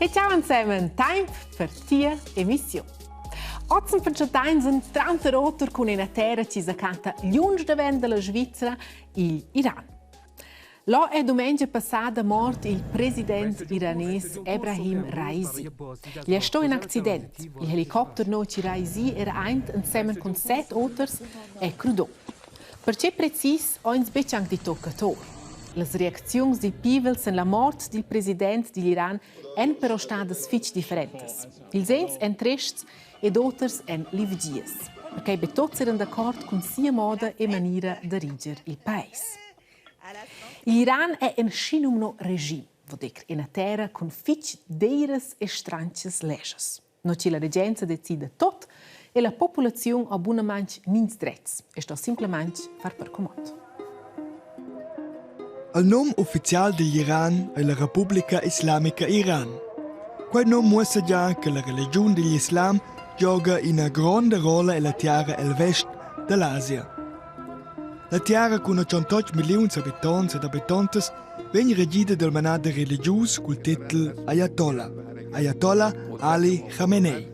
E ciao insemen, temp per tia emissiun. Oz pentschateins en tranter oter cun ina terra chi sa canta lunsch davent dalla Svizra, igl Iran. Là è dumengia passada mort il president iranes Ebrahim Raisi. Gli è sto in accident. Il helicopter no chi Raisi era aint ensemen cun set oters è crudò. Perche precis ho ins betg anc dit toccator. Las reacziuns dil pievel sen la mort dil president digl Iran èn però stadas fitg differentas. Ils ins èn trests ed oters èn livgias, perquai be tots eran d'accord cun sia moda e maniera da reger il país. L'Iran è in schinumno regime, vul dir ina terra cun fitg deiras e stranchas leschas. No chi la regenza decida tot e la populaziun ha bunamaing nins drets e sto simplamaing far per cumond. Il num ufficial digl Iran ei la Republica Islamica Iran. Quei num muossa gia che la religiun digl islam gioga ina gronda rolla ella tiara el vest dall'Asia. La tiara cun 88 milliuns habitonts ed habitontas vegn regida dal manader religius cul titel Ayatollah, Ayatollah Ali Khamenei.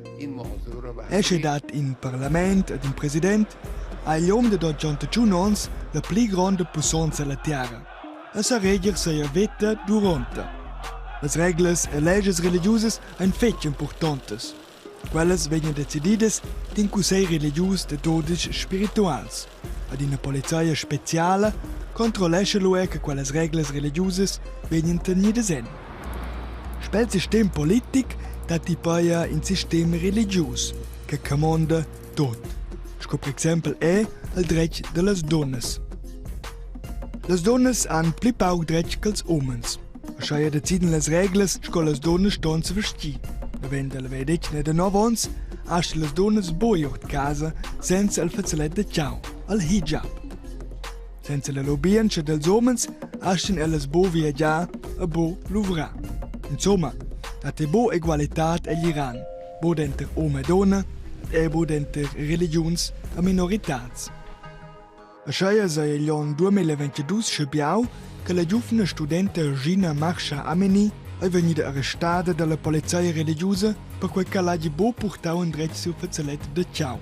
Esce dat in parlament ed in president, ha igl um da 81 onns la pli gronda pussonza alla tiara. E sa reger sia veta duronta. Las reglas e legias religiusas ein fetg importantas. Quellas vegnan decididas d'in cussegl religius da dudisch spirituals. Ad ina polizia speciala controllescha lu era che quellas reglas religiusas vegnan tenidas en. Spel sistem politic datti pia in sistem religius che camonda tut, sco per exempel è il dretg da las dunnas. Las dunnas han pli pauc dretg ch'ils umens. Aschia deciden las reglas sco las dunnas ston sevestir. Davent dalla vegliadetgna da nov onns astgan las dunnas buc ord casa senza il fazzalet da tgau, al hijab. Senza la lubientscha dals umens astgan ellas buc viagiar e buc luvrar. Insumma, dat ei buc egualitad egl Iran, buc denter um e dunna ed era buc denter religiuns e minoritads. Ascheia sei igl onn 2022 schabiau che la giuvna studenta Gina Marsha Amini ei vegnida arrestada dalla polizia religiusa perquei ch'ella hagi buc purtau endretg siu fazzalet da tgau.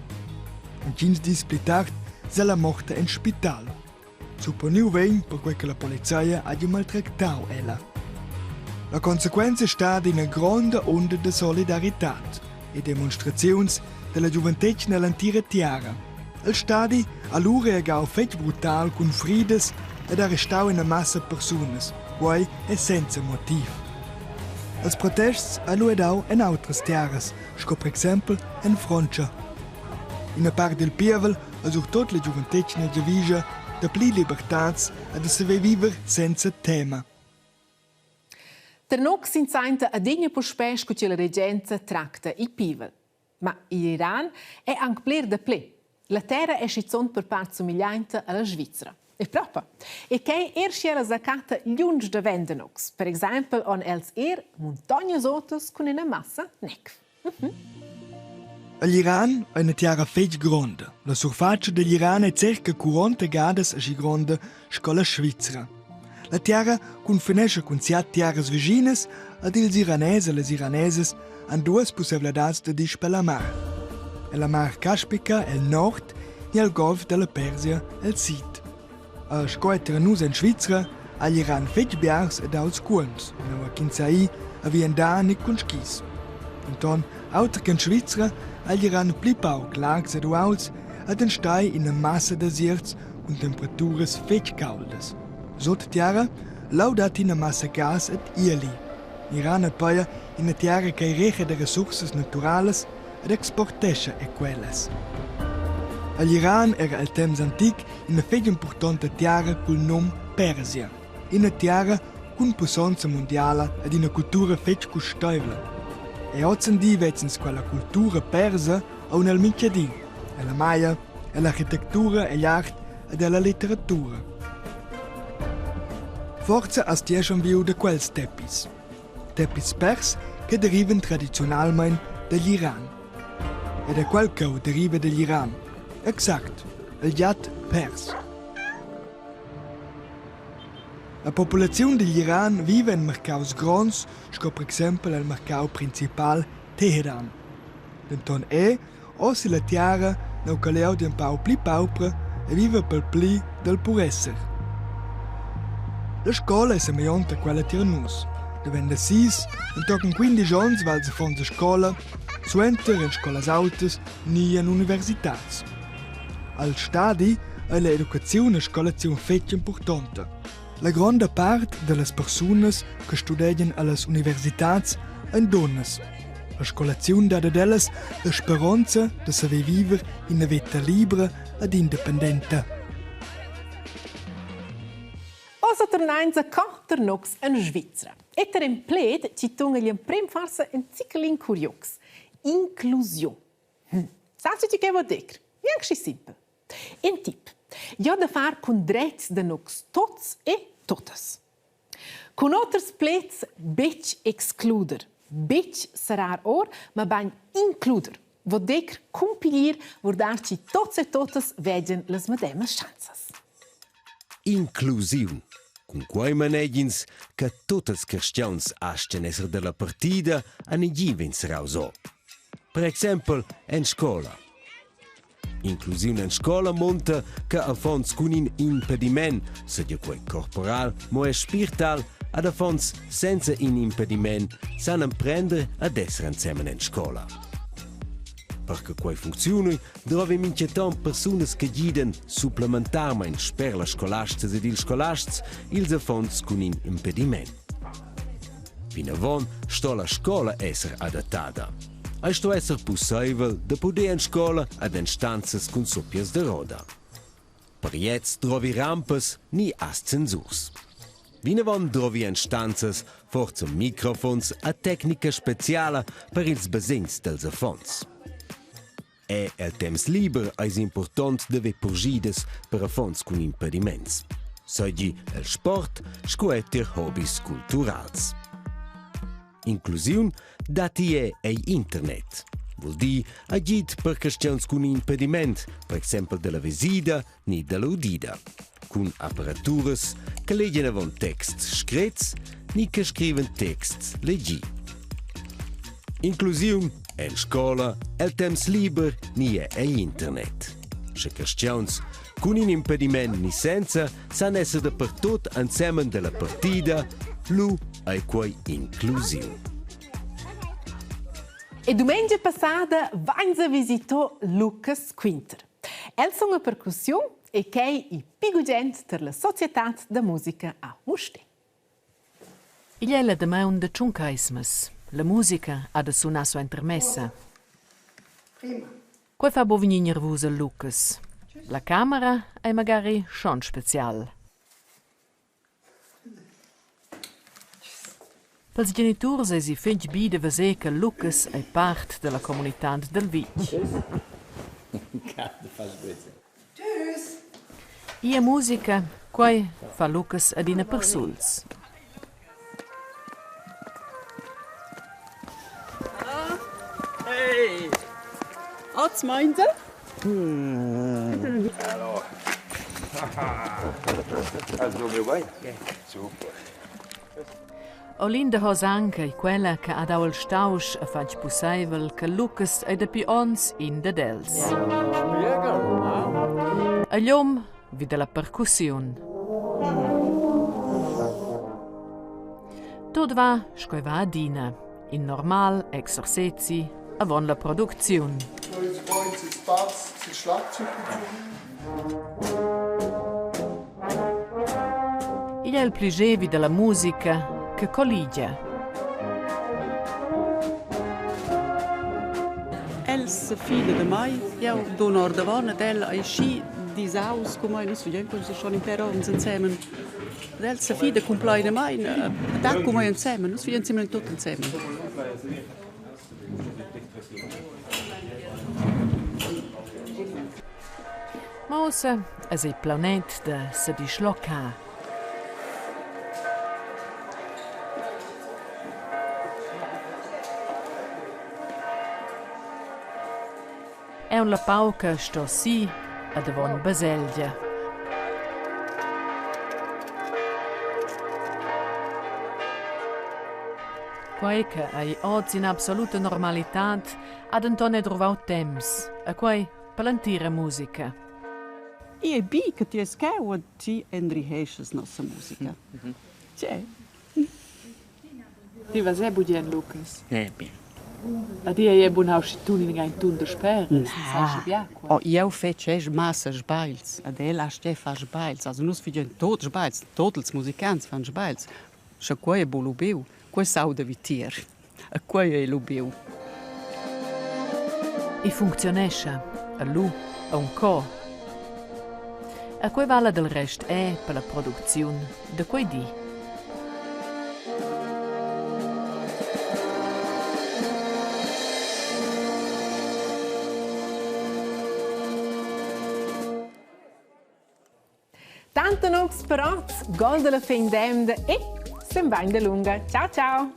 Entgins dis pli tard sa la morta en spital. Supponiu vegn perquei che la polizia hagi maltractau ella. La consequenza è stada ina gronda onda da solidaritad e demonstraziuns dalla giuventetgna ell'entira tiara. El stadi ha lu reagau fetg brutal cun fridas ed arrestau ina massa persunas, quei è senza motiv. Els protests ha lu dau en autras tiaras, sco per exempel en Frontscha. Ina part dil pievel ha surtut la giuventetgna giavischa dapli libertads e da saver viver senza tema. Ternoc s'insainta adegna puspè scu cha la regenza tracta il pievel. Ma l'Iran è anc bler dapli. La terra è schizunt per part sumigliainta alla Svizra. E propa. E quai er schi ella sa chatta lunsch da Vendenox. Per exaimpel on els er muntognas otas cun ina massa necf. L'Iran è una tiara fetg gronda. La surfatscha dell'Iran è circa 40 gadas aschi gronda sco la Svizra. La tiara cunfinescha cun siat tiaras viginas ed ils Iranès e las Iranesas han duas pusseivladads da dis per la mar. Ella mar Caspica el nord e el Golf dalla Persia el sid. A sco era nus en Svizra ha l'Iran fetg biars ed aults cuolms, nua ch'ins sa ir a viandar ni cun skis. Denton auter che en Svizra ha l'Iran pli pauc lags ed uauls ed enstagl ina massa desierts cun temperaturas fetg cauldas. Sut tiara leu dat ina massa gas ed ieli. L'Iran è pia ina tiara ch'ei reha da resursas naturalas ed exportescha er quellas. Egl Iran era el temps antic ina fetg impurtonta tiara cul num Persia, ina tiara cun pussonza mundiala ed ina cultura fetg custeivla. E ozendi vezens quella cultura persa aunc el mintgadi, ella maya, ell'architectura, egl art ed ella litteratura. Forza has ti schon viu da quels teppis. Teppis pers che derivan tradiziunalmein dagl Iran. E da quel cheu deriva dagl Iran. Exact, il giat pers. La populaziun digl Iran viva en marcaus gronds sco per exempel el marcau principal Teheran. Denton è oz la tiara neu caleu empau pli paupra e viva pel pli dal puresser. La scola è semeglionta a quella tier nus. Davent da sis entochen quindisch onns va els affons a scola, suenter en scolas autas ni en universitads. Al stadi ei la educaziun e scolaziun fetg impurtonta. La gronda part dallas persunas che studegian allas universitads ein dunnas. La scolaziun dat ad ellas la speronza da saver viver ina veta libra ed independenta. Ossa tornains a quatter nocs en Svizra. E ter in pled ci tunga gli emprim forsa in zichelin curios. Inclusiun. Hm. Sa ti che vuol dir? Neanche simpel. In tip. Io da far cun drets da nus tots e totas. Cun oters pleds betg excluder, betg serrar or, ma bain includer. Vo dir cumpilir, vurdar chi tots e totas vegien las medemas schanzas. Inclusiun. Cun quei manegins che tut ils cristians astgan esser dalla partida a negin vegn serraus o. Per exempel en scola. Inclusiun en scola munta che affons cun in impediment, seigi quei corporal mo er spirtal, ad affons senza in impediment san emprender ad esser ensemen en scola. Per che quei funcziuni drovi mintgaton persunas che gidan supplementarmein sper las scolastas ed ils scolasts ils affons cun in impediment. Vinavon sto la scola esser adattada. Ei sto esser pusseivel da puder en scola ad en stanzas cun soppias da roda. Per gliez drovi rampas ni ascensurs. Vinavon drovi en stanzas forza microfons a tecnica speciala per ils basegns dels affons. È el temps liber eis impurtont d'haver purschidas per affons cun impediments. Seigi el sport sco er tier hobis culturals. Inclusiun datti er ei internet. Vul dir agid per questiuns cun impediment, per exempel dalla vesida ni dalla udida. Cun apparaturas che legian avon texts screts ni che scrivan texts legi. Inclusiun en scola, el temps liber ni er egl internet. Sche carstgauns cun in impediment ni senza san esser dapertut ensemen dalla partida, lu ei quei inclusiun. E dumengia passada vainsa visito Lucas Quinter. El sunga percussiun e quei i pi gugent ter la Societad da musica a Mustér. Igl ei la damaun da Tschuncheismas. La musica ha da sunar suenter messa. Quei fa buc vegnir nervus al Lucas. La camera ei magari schon special. Pels geniturs eisi fetg bi da veser che Lucas ei part dalla communitad dal vitg. Ia musica, quei fa Lucas adina persuls. Hey! Oz meinsa? Olinda Hosang ei quella che ha dau il stausch e fatg pusseivel che Lucas ei dapi onns in dad els. Igl um vi dalla percussiun. Tut va sco ei va adina. In normal exercezi avon la producziun. Igl è il pli gevi dalla musica che colligia. El se fida da mai, jau dun ordavon ad el ei schi disaus come nus veglian schon in per onns ensemen. Ed el se fida compleinamein, dat con mai ensemen, nus veglian simplamain tut ensemen. Ma ussa es ei plaunet da sedischlocar. Aunc la pauca sto si a davon baselgia. Quei che ei oz ina absoluta normalitad ha denton era druvau temps, e quei per l'entira musica. I è bi che ti es cheu e ti enriheschas nossa musica. Tgei? Ti vas è bugen, Lucas? Eh, bien. A ti ei è bunau schi tun in ein tun da sper, Na. Oh, eu fetsch massa sbagls. Ad el ha ste fa sbagls. Also nus figien tot sbagls, tot ils musicants fan sbagls. Sche quei è bu lubiu, quei s'auda vitier. E quei ei lubiu. I funcziunescha, e lu aunc co. E quei vala del rest è per la producziun da quei di. Tante nox per oz, gol della fin d'emda e sem bain de lunga. Ciao ciao!